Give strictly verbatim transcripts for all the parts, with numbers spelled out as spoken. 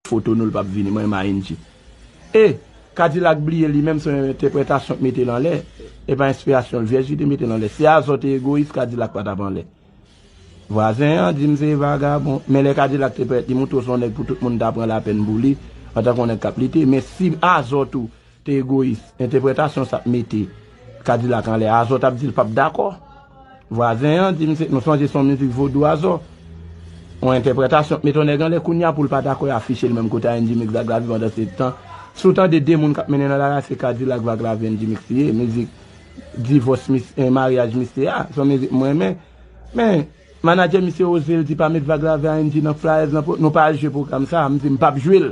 foto nou, l p ap vini, mwen menm a N G. E Kadilak bliye li menm, se yon entèpretasyon k mete l anlè. E pa enspirasyon l, vyèj li te mete l anlè. Si Azò te egoyis, Kadilak pa t ap anlè. Vwazen an di m se vagabon. Men lè Kadilak te parèt, li montre w se yon nèg pou tout moun ta pran lapèn pou li, antanke yon nèg k ap lite. Men si Azò tou te egoyis, entèpretasyon sa ap mete Kadilak anlè, Azò t ap di l p ap dakò. Vwazen an di m se, nou sonje se yon mizik vodou Azò. Yon entèpretasyon k mete yon nèg anlè, kounye a pou l pa dakò, y afiche l menm kote a N G Mix Vaglavi pandan se tan. Si w tande de moun k ap mennen nan lari a, se Kadilak, Vaglavi, N G Mix li ye. Mizik divòs, mis- eh, maryaj misye a, se yon mizik mwen renmen. Men, manadjè misye oze l di pa met Vaglavi a N G nan flyers, nan pro-, nou pa al jwe pwogram sa a. M di m p ap jwe l.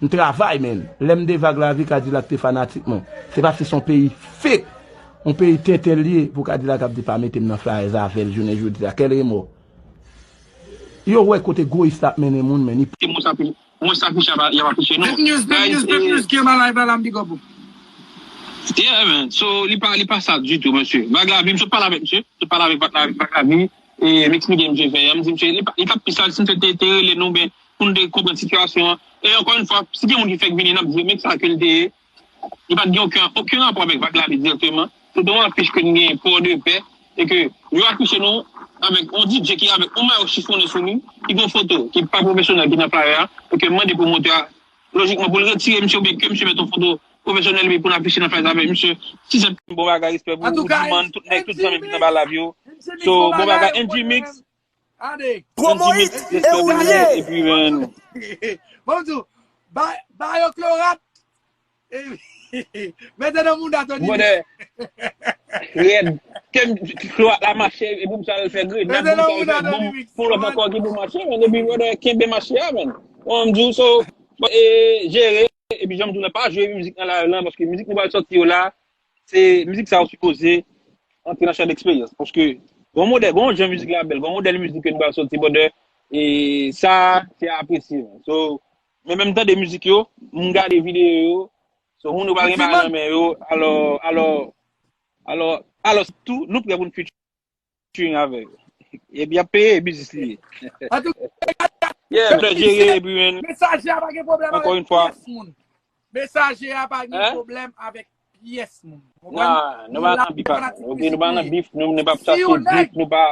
M travay, menn. Lè m de Vaglavi, Kadilak te fanatik mwen. Se paske se yon peyi fake, yon peyi tenten l ye pou Kadilak ap di pa mete m nan flyers avè l jounen jodi a. Kèl remò. Yo wè kote egoyis la ap mennen moun, menn. Li Te mwen sa pi, mwen sa pi chaba y ap afiche nou. Pep News, Pep Guys, News, Pep e News, Kema Live la, la, m big up ou. Yeah, man. So, li pa, li pa sa ditou, mesye. Vaglavi, m sot pale avèk misye. M sot pale avèk Vaglavi, Vaglavi, e Mix Media M J fè. M di misye, li pa, li t ap pi sa, si misye te, te rele nou, ben, pou n te konprann sitiyasyon an. E ankò yon fwa, si gen moun ki fèk vini, n ap di, men sa ke l te ye. Li pa t gen okenn, okenn rapò avèk Vaglavi dirèkteman. Se te yon afich ke n gen Port de Paix, e ke yo afiche nou avèk yon D J ki avèk yon mayo chifonnen sou li, ki gen yon foto ki pa pwofesyonèl ki nan flyer a, e ke mande pwomotè a, lojikman, pou l retire misye oubyen ke misye mete yon foto pwofesyonèl epi pou n afiche nan flyer avèk misye. Si se Bon bagay, respè pou ou, Diman, tout nèg, tout zanmi m ki t anba live yo. So, bon bagay, N G Mix. Ade. Promo N G Mix, hit e respè pou ou, epi, man. Bon, m di w, ba, ba yo klorat. Mete nan mouda, Tony. Brother, rèd. Ke m, klorat la mache, epi m sa al fè grenad, epi m sa al fè bonm, pou lòt ankò ki pou mache, men epi, brother, kenbe mache a, man. Bon, m di w, so, e, jere, epi jan m di w, pa jwe mizik nan live lan, paske mizik nou pral sòti yo la, se mizik sa yo sipoze antre nan chan deksperyans. Paske gon modèl, gon jan mizik la bèl, gon modèl mizik ke nou pral sòti, brother, e sa, se apresye. So, men menm tande mizik yo, m gade videyo yo, so, moun yo pa gen bagay nan men yo, alò, alò, alò, alò, tou, nou prè pou n featuring avè yo. Epi y ap peye, biznis li ye. Antouka, Yeah, brother, jere, epi, man. Mesaje a pa gen pwoblèm avèk pyès moun. Mesaje a pa gen pwoblèm avèk pyès moun. Nah, nou pa nan bif avè l, ok? Nou pa nan bif, nou, nou pa chache bif, nou pa,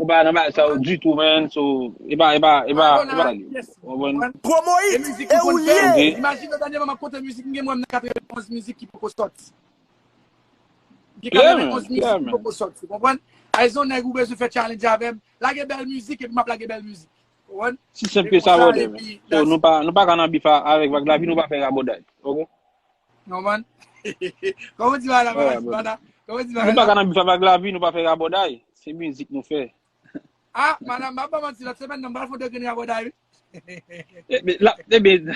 nou pa nan bagay sa yo ditou, man. So, e pa, e pa, e pa, e pa li. Ou konprann? Promo hit, e ou l ye. Imajine dènyèman m ap konte mizik, m gen mwen nan katrevenonz mizik ki poko sòti. M gen katrevenonz mizik ki poko sòti, ou konprann? Ayizon nèg ou bezwen fè challenge avè m, lage bèl mizik epi m ap lage bèl mizik. Ou konprann? Si senp ke sa, brother, man. So, nou pa, nou pa ka nan bif avèk Vaglavi, nou pa fè rabòday. Ok? Ou konprann? Kòman w di bagay la, Mana? Kòman w di bagay la? Nou pa ka nan bif avèk Vaglavi, nou pa fè rabòday. Se mizik nou fè. Ah, Mana, m ap ba w manti, lòt semèn nan, m pral fè yon degrenn rabòday, wi. Ebyen, la, ebyen,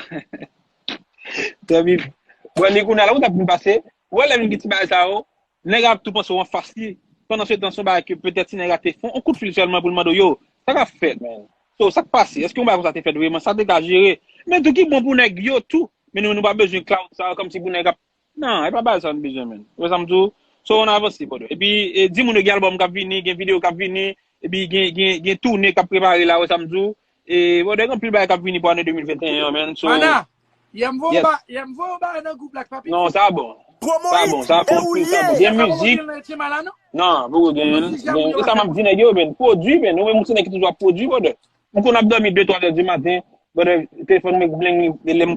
Trè byen. Bon, li kounye a la, ou t ap vin pase. Ou wè lè vin gen ti bagay sa yo, nèg ap tou panse w anfas li. Pandan se tan, se yon bagay ke petèt ti nèg la te fè yon kout fil sèlman pou l mande w, yo, sa k ap fèt, man? So, sa k pase? Èske yon bagay konsa te fèt vreman? Sa te ka jere? Men tou ki bon pou nèg yo tou. Men nou, nou pa bezwen clout sa, kòmsi pou nèg ap Non, e pa bagay sa nou bezwen, man. Ou wè sa m di w? So, ann avanse, brother. Epi, e, di moun yo gen album k ap vini, gen videyo k ap vini, epi gen, gen, gen toune k ap prepare la, ou wè sa m di w? E, brother, gen anpil bagay k ap vini pou ane de mil venteyen an, man. So, Mana, yè m voye yon ba-, yè m voye yon bagay nan gwoup la ki pa piti. Non, sa bon. Sa bon, sa bon, sa bon. Gen mizik. Non, poko gen, gen. E sa m ap di nèg yo, man. Pwodui, man. Ou menm ou se nèg ki toujou ap pwodui, brother. M konn ap dòmi de, twa zè di maten, brother, telefòn mwen k bling, lè m